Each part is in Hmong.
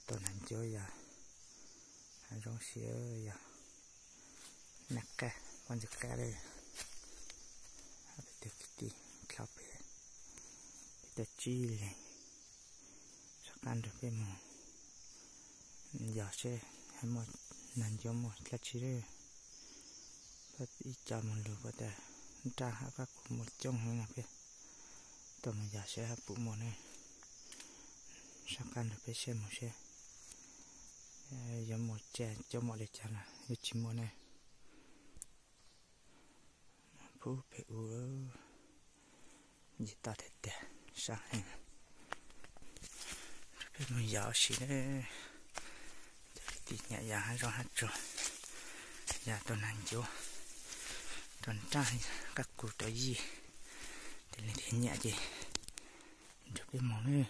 Tus nas ncuav yog hav zoov siab yog nag qab, pob ntseg qab li. Peb tug kwv tij dlhau pem, peb tuaj tsib leeg sab qab nrog peb mus yos seb muaj nas ncuav muaj dab tsi li. Ib co mus lug puas tas nraj hab qab qus muaj coob heev no peb tuaj mus yos seb hab puas muaj ne. Sab qab nrog peb seb mus seb yuav muaj coob npaum li cas los yuav tsis muaj ne. Pub pem u, ncig toj tiag tiag, sab heev. Peb mus yos ua si ne. Cov kwv tij nyiam yos hab zoov hab tsuag, yog tus nas ncuav, tus nraj, qab qus rau yij, ces leej twg nyiam ces nrog peb mus ne.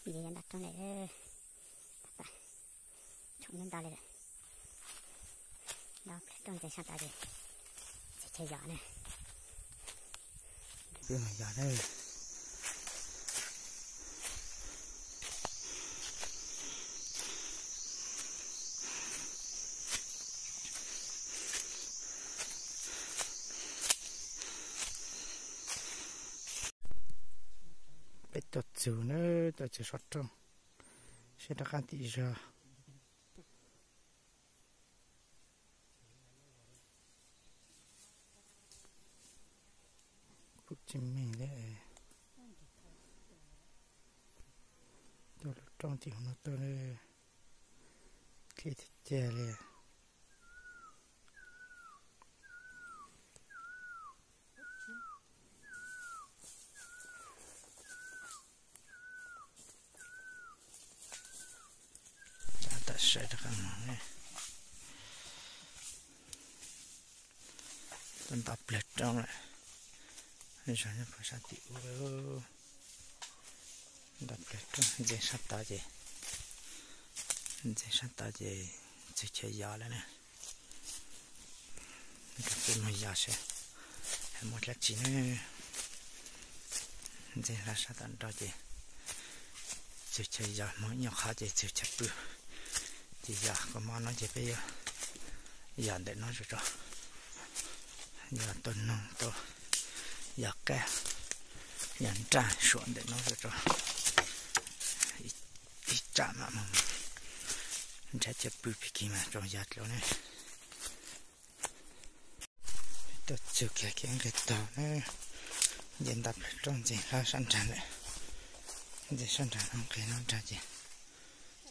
Nce nram rooj lawm, tshoom nyob nta li lawm. Nta rooj ntxeev sab tod ces txog chaw yos na. Peb mus yos na. Peb tuaj txug na, tuaj txug sab rooj, sab rov qab tim zos. Kuj tsis meej li, tuaj lub rooj tim hauv no tuaj, khib tiag tiag li. Tam sim sawv rov qab mus, tuaj nto pliag rooj lawm, zog nyob puag sab tim ub. Nto pliag rooj ntxeev sab tod ces, ntxeev sab tod ces txug chaw yos lawm na. Rau peb mus yos seb muaj dab tsi ne. Ntxeev hlo sab tom nroj ces txug chaw yos, hmoov nyuaj qhov ces txug chaw pw. Ces yog kua mob no ces peb yuav yos ntawm no tso tso, yog tuaj noog tuaj yos qab, yog nraj suam ntawm no tso tso. Ib tsam mam mus nrhiav chaw pw pig kig mas tsoom yos dlua ne. Tuaj txug kiag kev nqis tog na, nce nto pliag rooj ntxeev hlo sab nrag lawm. Ntxeev sab nrag no nqis no nrag ces,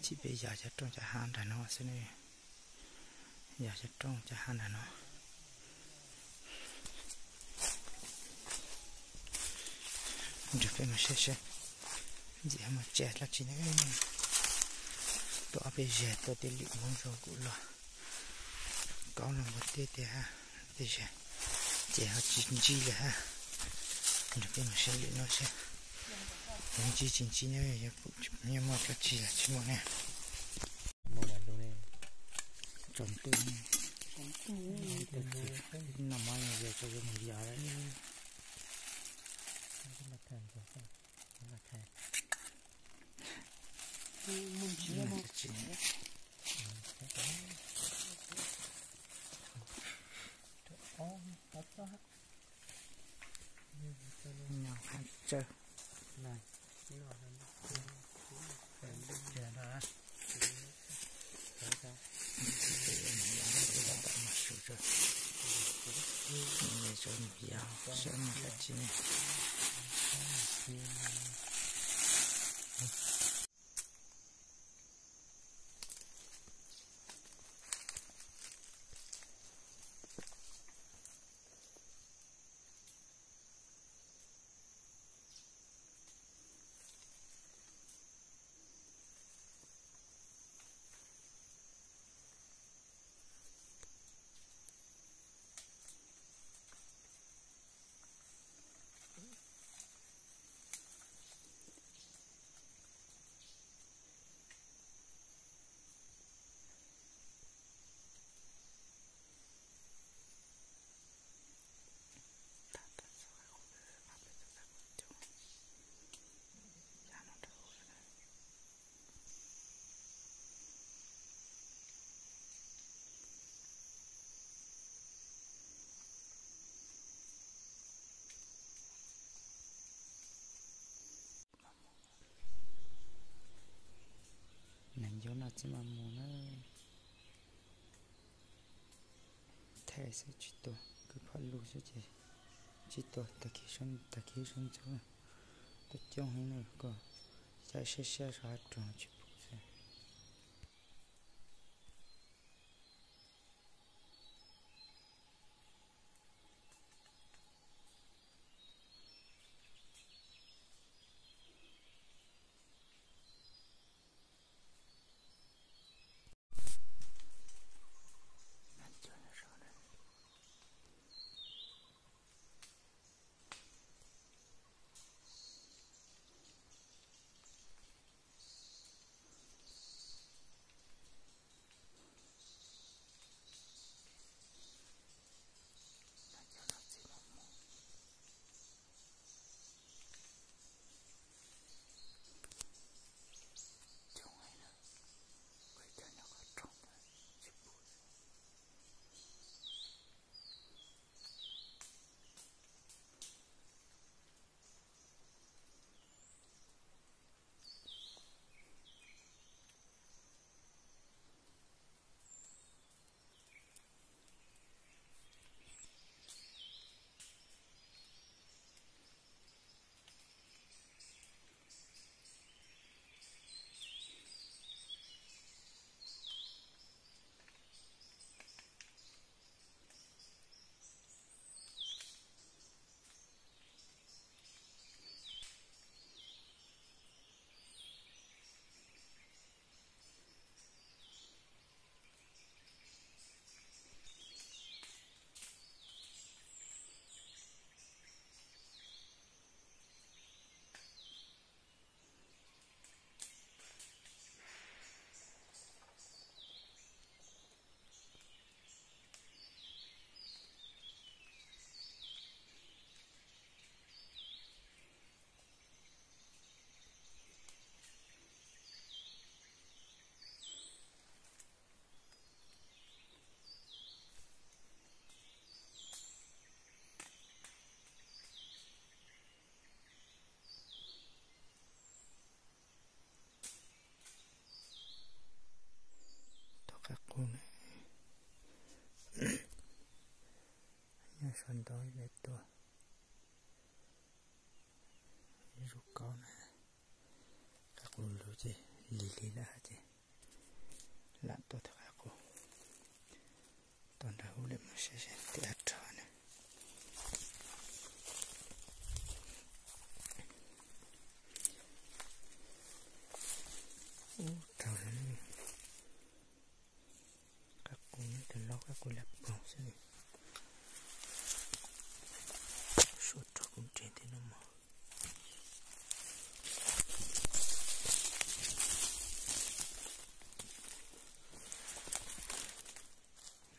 cia peb yos cov rooj cov hav nrag no xwb ne. Yog cov rooj cov hav nrag no. Nrog peb mus saib seb ntxim muaj tsav dab tsi ne. Tuaj ob peb zag tuaj tej lwm hmoov zoo kuj los, kaub los npua teb tiag hab, tej zag ces ho tsis ntsib lawm hab. Nrog peb mus saib lwm no seb yuav ntsib tsis ntsib ne, yuav muaj dab tsi los tsis muaj ne. Tsaus ntuj, noj mov ze tau yuav mus yos lawm. Nyob qhov tsawg. Yog saib mus dab tsi ne. Cov no txij mas mus na. Thaij xwb tsis tuag, kwv phom lug xwb ces tsis tuag. Tag kis, tag kis sab ntxov na, tuaj coob heev na, koj caij siab siab saum hab rog tsis pom xwb. Tau qaib qus na, nyob saum ntoo lawm tuaj. Zuj kaub na, qaib qus lug ces lig lig lawm ces lam tua tau qaib qus. Tua nrag hub lawm mas saib saib tej av rog na. Ub, raug lawm. Qaib qus, tus laub qaib qus lam ploog xwb. Suav rog kuv nrhiav tej no mog.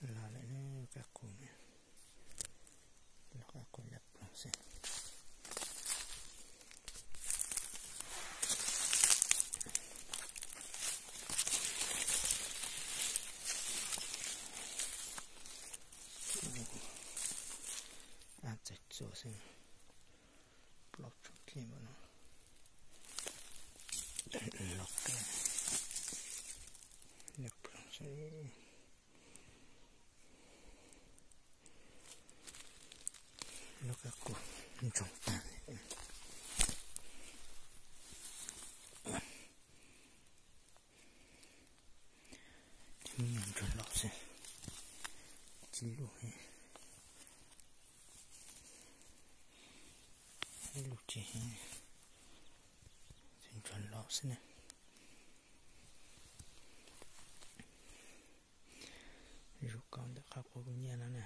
Los lawm na, qaib qus na. Los qaib qus lam ploog xwb. Av txawm txuas xwb, plaub tshooj dlej npaum no. Los qaib, lam ploog xwb. Lub qaib qus ntsoog tag li. Ib lub ntsuag laus xwb, tsis lus, ib lub tsis, ntsuag laus xwb na. Zuj kaub ntawm qab qus kuv nyiaj no na,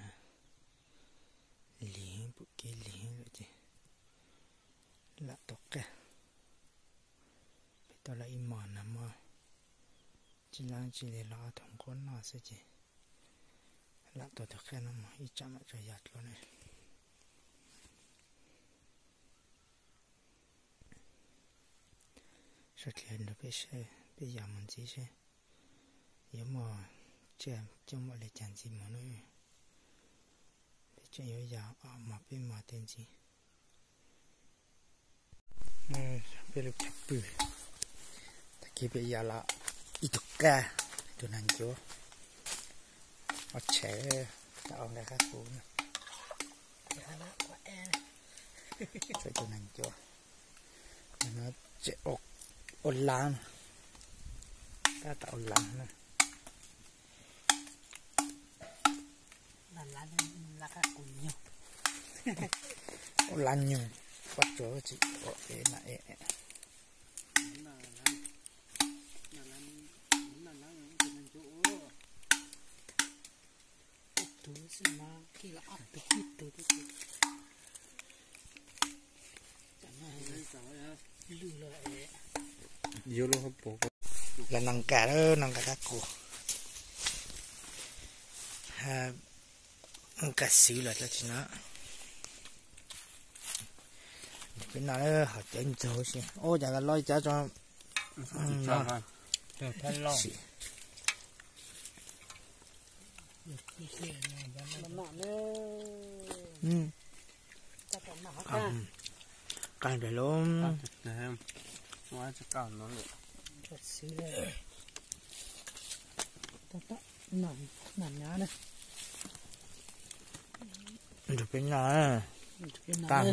lig heev, pum kev lig heev lawm ces lam tau qab. Peb tau lawm ib mos nag hmo, tsis laj tsis li los ob tug nquab noj xwb ces lam tau tus qab no mog, ib tsam mam tso yas dlua na. Sawv dlawg nrog peb saib, peb yas mus ntxiv seb yuav muaj tsiaj coob npaum li cas ntxiv mog na. Peb tseem yuav yas ob mos peb mos tej ntxiv. Peb lub chaw pw, tag kis peb yas los Ib tug qaj, tus nag ncuav, ob tshais, tab ua nqa qab kuv na. Ib tug nag ncuav, no tseem ua lab, tab tom ua lab na. Ua lab nyug, poj tsuas tsis ua es na es. Los noj nqa, noj nqa qab kuv, nqa xwb los tsis no. Peb noj hom cawv ntxaug si. Ua cas los cas tso. Qab nrag lub. Nrug peb noj, qab.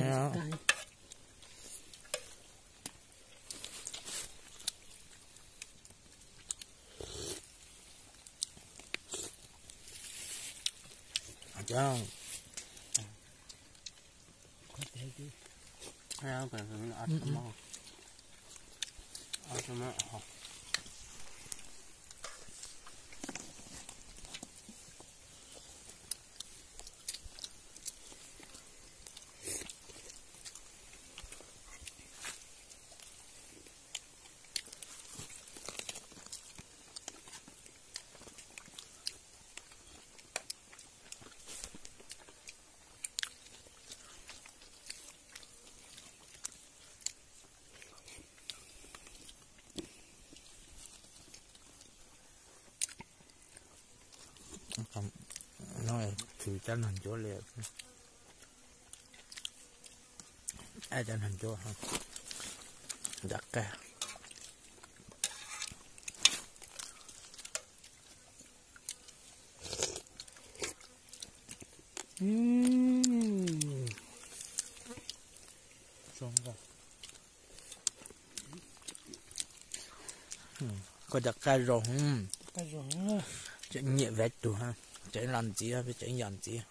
No txwv cov nag ncuav li. Cov nag ncuav nram qab. Koj cov qab zoo, tseem nyiam vab tug, tseem los ntxiv, tseem yos ntxiv.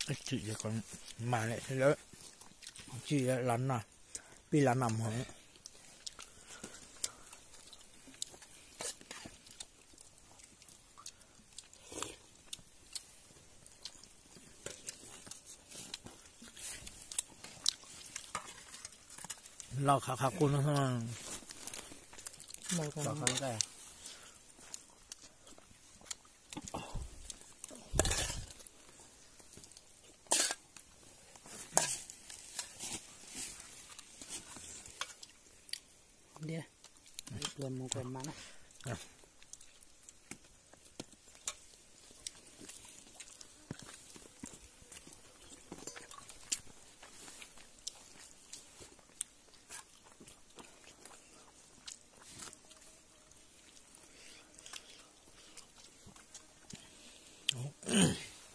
Ib txhij ces kom mas lawm thiab lawm, tsis los noj, pib los noj mog. Los qhov qhov qus no.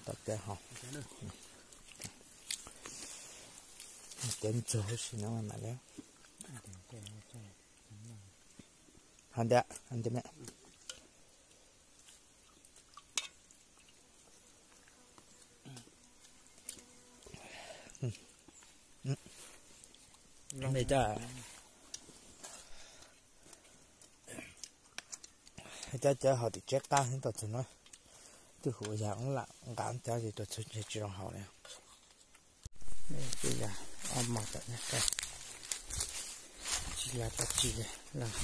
Tom cawv ho, cawv ntxaug huv si no mas lawm. Ho ntawd, ntawd me. Cov cov hauv tim tseb qab tuaj txug no, twb hu yog ub lam nqa cov ces tuaj txug ntshe tsis zoo haus li. Twb yog ob mos tom nyob qab, tsis yog dab tsi li los,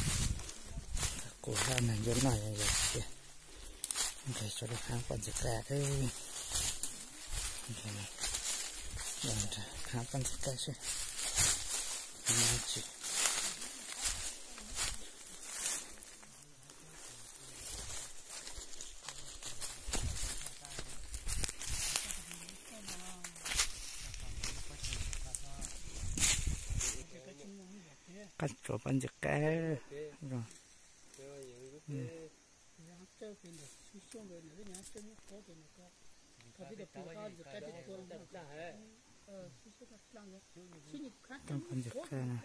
qus hab neeg ncuav noj yog yog tiag. Nqis rau lub hab poj ntxoog qab, hab poj ntxoog qab seb tsis qab tsuas poj ntxoog qab. Poj ntxoog qab no,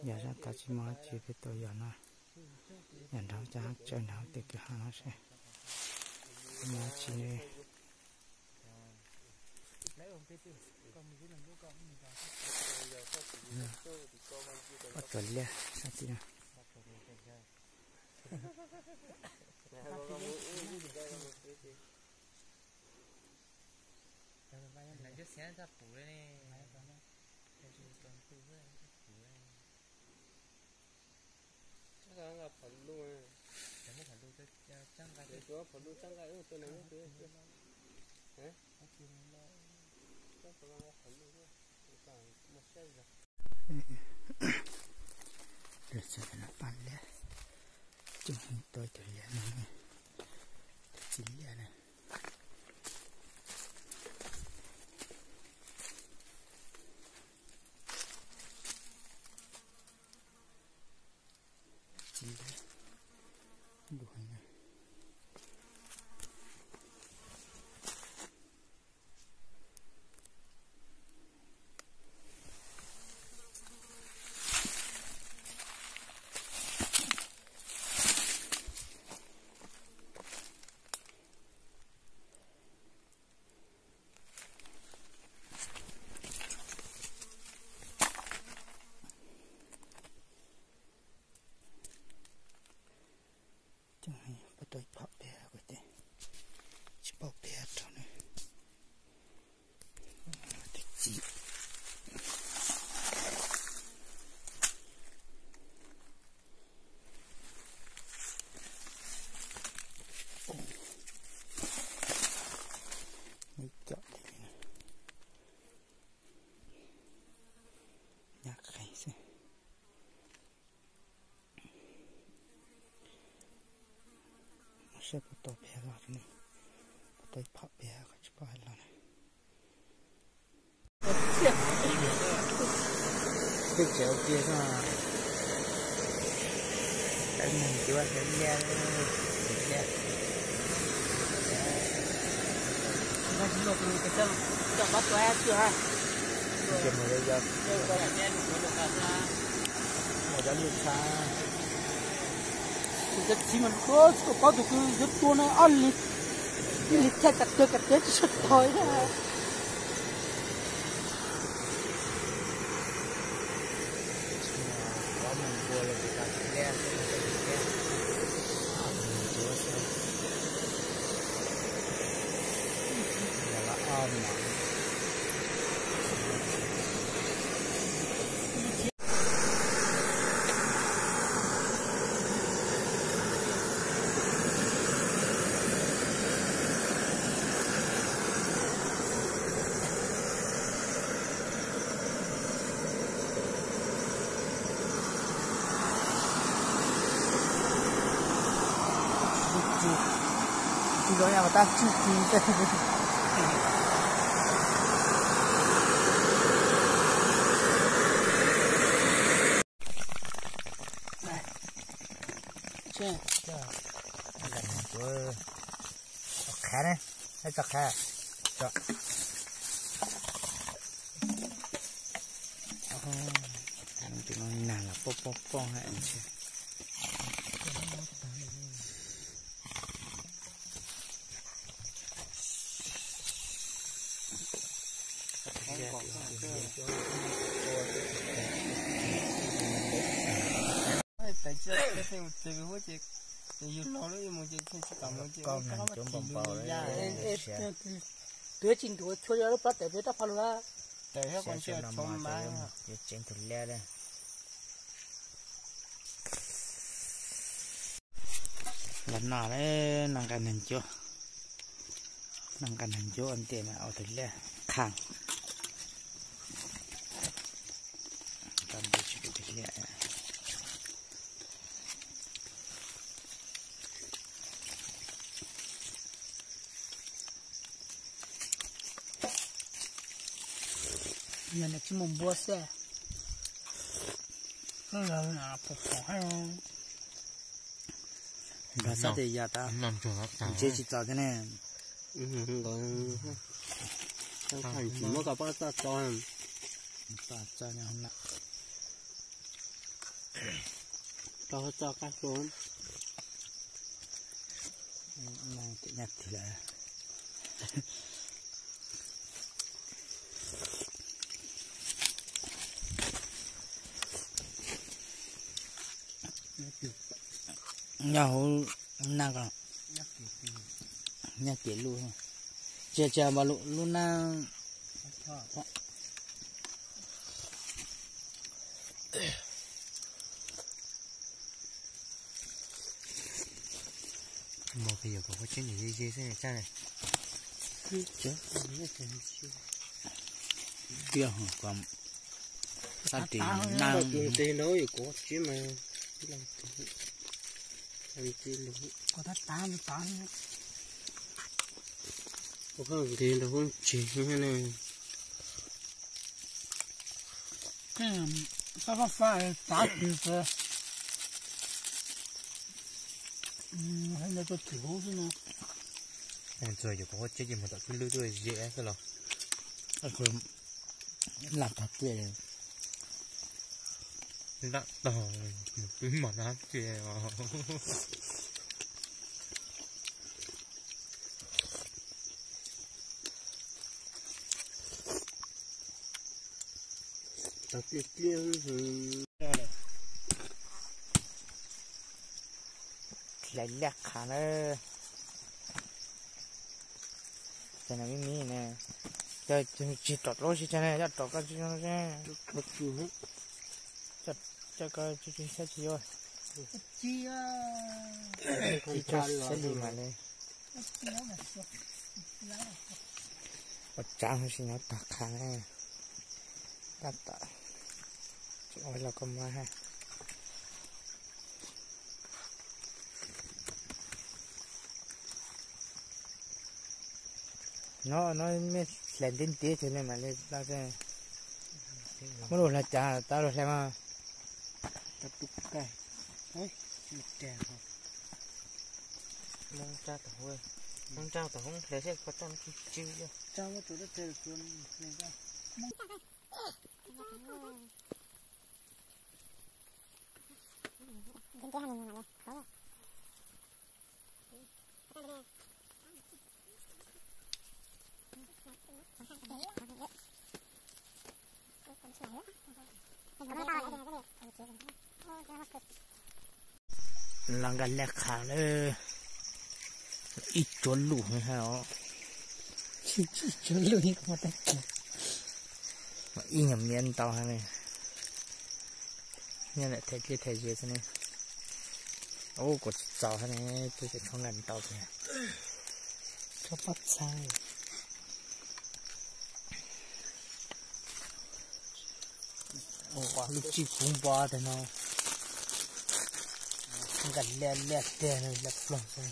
yog zaj tag tsis muaj dab tsi peb tau yog no, yog nrog cov hab tsawb nrog tej kws hab no seb muaj dab tsi ne. Pob tsuas liab sab tid no. Lawv txog no paj liab, coob heev, tau ib tug liab no, tus txiv liab na. Txiv liab, ntuj heev na. Coob heev, pab tau ib phom piav, tsis paub piav rau na. Txiv. Ib co li, nyab qeeg xwb. Saib puas tau piav los, puas tau ib phom piav, tsis paub hais los na. Peb tsev ua ke no, cov neeg cuav sawv liab, sawv liab. Ces mus yos, mus yos lub txha. Tus txiv mas luag tsis tau paub tus kws yuav tua no ob li, ib li thaij kas tawg kas tawg tsis tshua tau. Tsis zoo yam tab tsis tsis. Qhav ne, tso qhav, tso. Nag los poob poob poob ha ntshe. Pais tsis tau txij mus ces yus laus lawm mus ces tsis kam mus ces koj mas kis lus ya. Tus tsis ntuav chua yog lub plab tawm peb rab pha lug lawm. Tawm thiab qhov ntsia tshuav mas. Yuav tseev tus liab li. Los no noj nqaij nag ncuab, noj nqaij nag ncuab ua ntej mas ua tus liab qhaj. Tso nti tsis pub tus liab. Yog nws tsis muaj npua xwb. Nkawd xav tias yog tas, ntsia tsis txog thiab ne. Nkawd tsis muab koj poj txoj tso. Tso txoj kab hlua. Nyaj tig lawm. Nyob hauv naj ko, nyob kiag lub, tsis tsis npog lub naj. Mog, peb yuav kom huab tsib nim ze ze xwb tsaj. Tiag, sab ris naj. Tes nraud yuav kom huab tsib mas, tes nraud huab tsib ne. Fab fab fab, tav twg txawm, hais ntawd tuaj tim huv xwb no. Ntxuag yuav kom huab tsib ces mus tom kwj lwb tuaj ze xwb los. Laj tog tiaj li. Laj tog, mus twb mos nab tiaj os. Hlais liaj qhav na. Ces no me me na, coj tsis rov dlua si tsag na, coj rov koj tsis zoo seb. Coj koj tsis tsis saib tsis yuav. Tsis tsis saib li mas li. Ua tsav ho tsis nyob tog qhav na. Tab tom tsis ua los koj muab ha. No no mej hlais ntiav ntiav ces ne mam li tau. Muab lug hlais cas tau lug hlais mas. Tau tus kaij. Moob tsa tom hoob, moob tsa tom hoob hlais seb koj tsa tsis tsw. Los nqa laj qhav lawm, ib tsuav luj os. Ib tsuav luj, ib nyuag miav ntau hab ne. Nyob ntawm thaiv dlej thaiv ze xwb ne. Ub, kuv tsis txaus hab ne, twb tseem tshuav nqaij ntau tiag. Tshuav pob txha. Ua lub tshij puv npo tag no. Nqaij liab liab tiag, liab ploog xwb.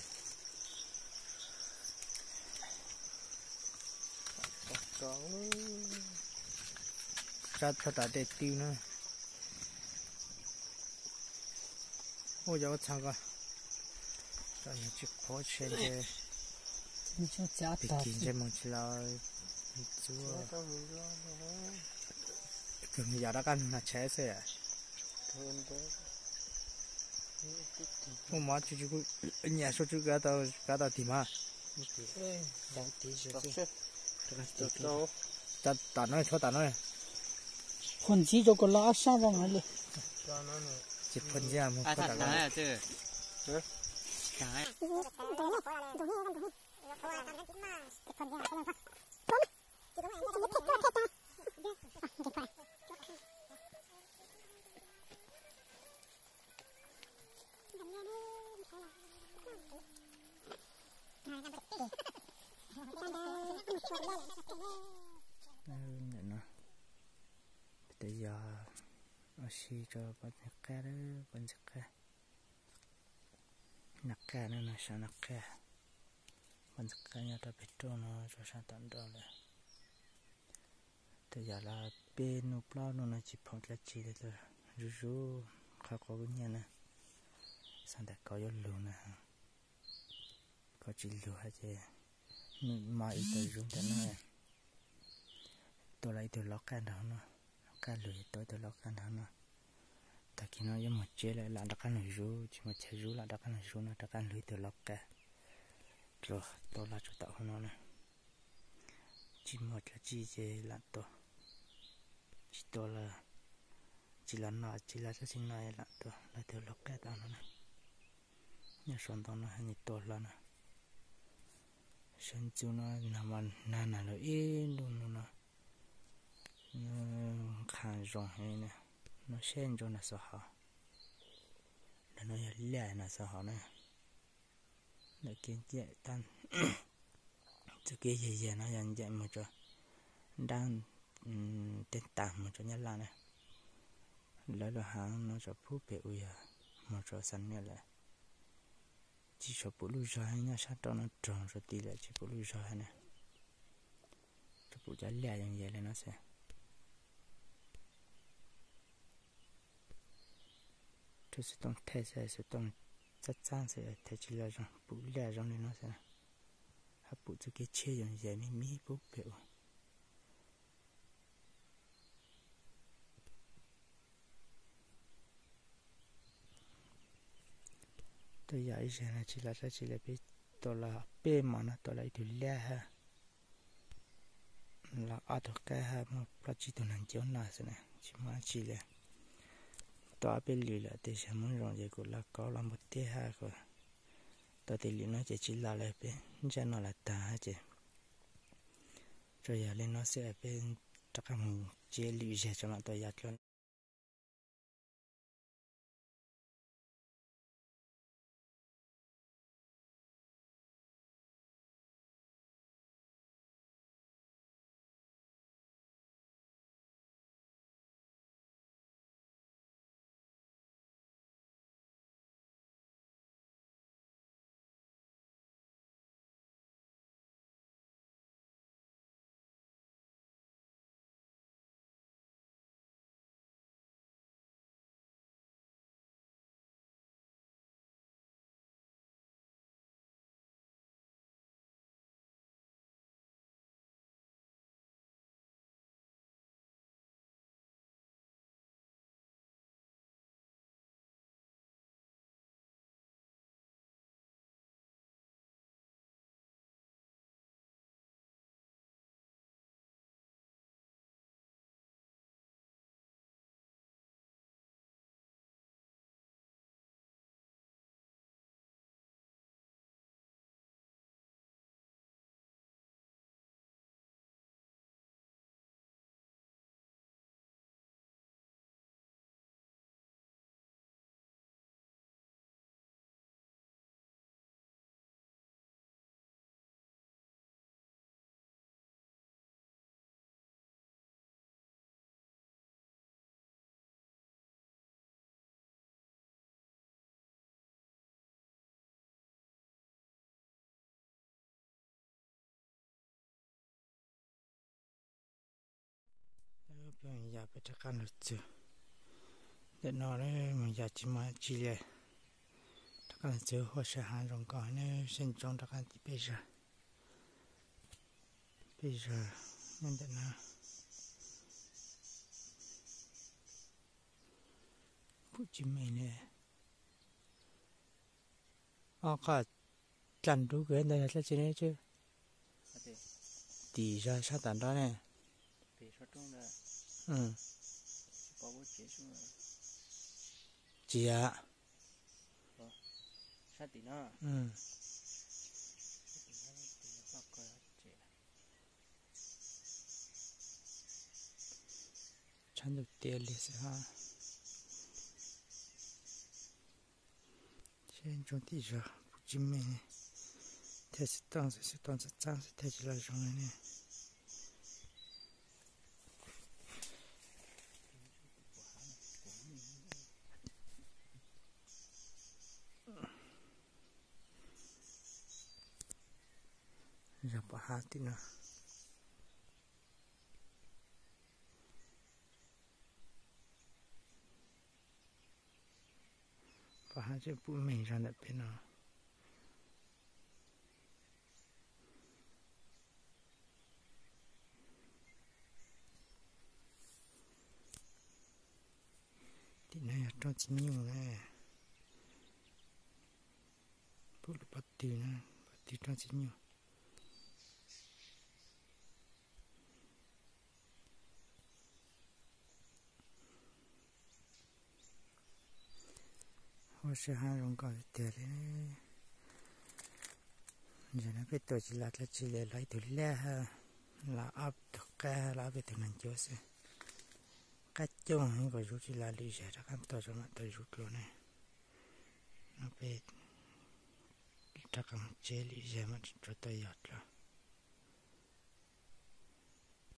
Sab tshaj tas tej twg na. Ua yog ua txha ko, tsis qhuav tsheb ntshe, pig kis ntshe mus tsis los txua. Yog rov qab nug nag tsheb xwb. Muaj mov tsis tsis kuj nyiam suab tswb kav tau tig mas. Tam no, tshuav tam no. Phua ntxiv rau kom los ob sab zoo heev li. Tsis phua ntxiv mus phua tam no. Ntawm no, tus yog ua si rau poj ntxoog qaj, poj ntxoog qaj, nas qaj no, nas sav nas qaj, poj ntxoog qaj nyob rau pem roob no, rau sab tom nroj lawm. Tus yog los peb nub plaub nub no tsis phoom dlaab tsi li, zuj zus, qhov quav kub nyiaj na, xav ntawm koj yuav lug na, koj tsis lug hab ces nws mas ib tug zuv ntawm no, tua los ib tug loj qaj nrag no, qaj lug tua ib tug loj qaj nrag no. Tag kis no yuav mus tsev lawm lam rov qab lug zuv, tsis muaj chaw zuv lam rov qab lug zuv no, rov qab lug ib tug loj qaj rau tua los tsuas tom hauv no na. Tsis muaj dlaab tsi ces lam tua, tsis tua los tsis los noj, tsis los dlaab tsi no lam tua los tus loj qaj tom no na. Nyob saum ntoo no nws tua hlo na. Sawv ntxov no nag mas nag nag lug ib nub no, nqha zoo heev na, nub sab ntsoov nag xov hauv, nag no yog liaj nag xov hauv na. Ntawm kev ncaim txuj kev yag yag no yog ncaim mus rau nraab, tej tas mus rau Nyab Laj na. Lawv lug haav no tso pub pem u yog mus rau Xam Nuaj lawm. Tsis tshua pum lub zog, nyob sab rau no rog rau tid lawm tsis pum lub zog na. Tsuas pum cov liaj yooj yim li no xwb. Rau xov tooj thaij xwb, xov tooj txaab txaab xwb thaij tsis lug zoo, pum liaj zoo li no xwb, hab pum txuj kev tsheb yooj yim me me pub pem u. Tus yog ib zag no tsis los dlaab tsi li, peb tua los peb mos no tua los ib tug liab hab, los ob tug qaib hab muaj plaub tsib tug neeg ncuav noj xwb na, tsis muaj dab tsi li. Tua ob peb lwm lawm tej zag Hmoob Zoo ces kuj los kauv los npua teb hab, tua tej lwm no ces tsis los li, peb ntsaj noj los tag hab ces tsuas yog li no xwb, peb rov qab mus tsev, lwm zag tseem mam tua yav dlua. Peb mus yos peb rov qab los txug ntawm no, mus yos tsis muaj dab tsi li. Rov qab los txug huab sab haav zoo nkauj ne, sab ntsoov rov qab tim peb zag. Peb zag nyob ntawm no. Pum tsis meej li. Ob qhov dlaag nrug kawg ntawd yog dlaab tsi ne? Tim zag sab tom nrab ne. Tsis yog. Tshaib ntuj tiag li xwb hab. Seb ntsoog tim zog puas tsis me, thiaj xwb tooj xwb, xwb tooj txaj txaj xwb thiaj tsis los zoo li ne. Zog pom hab tim no. Pom hab tseem pum me zog ntawm peb no. Tim no yog roob txiv nyuj na. Pum lub pob tw na, pob tw roob txiv nyuj. Huaj si hab zoo nkauj tiag tiag li. Ntawm no peb tuaj tsis los dlaab tsi li, los ib tug laj, los ob tug qaib, los ob peb tug neeg cuab xwb. Qaib coob heev, kom zuv tsis los lwm zaug rov qab tuaj tso mam tau zuv dlua ne. No peb rov qab mus tsev, lwm zaug mam rov tuaj yos dlua.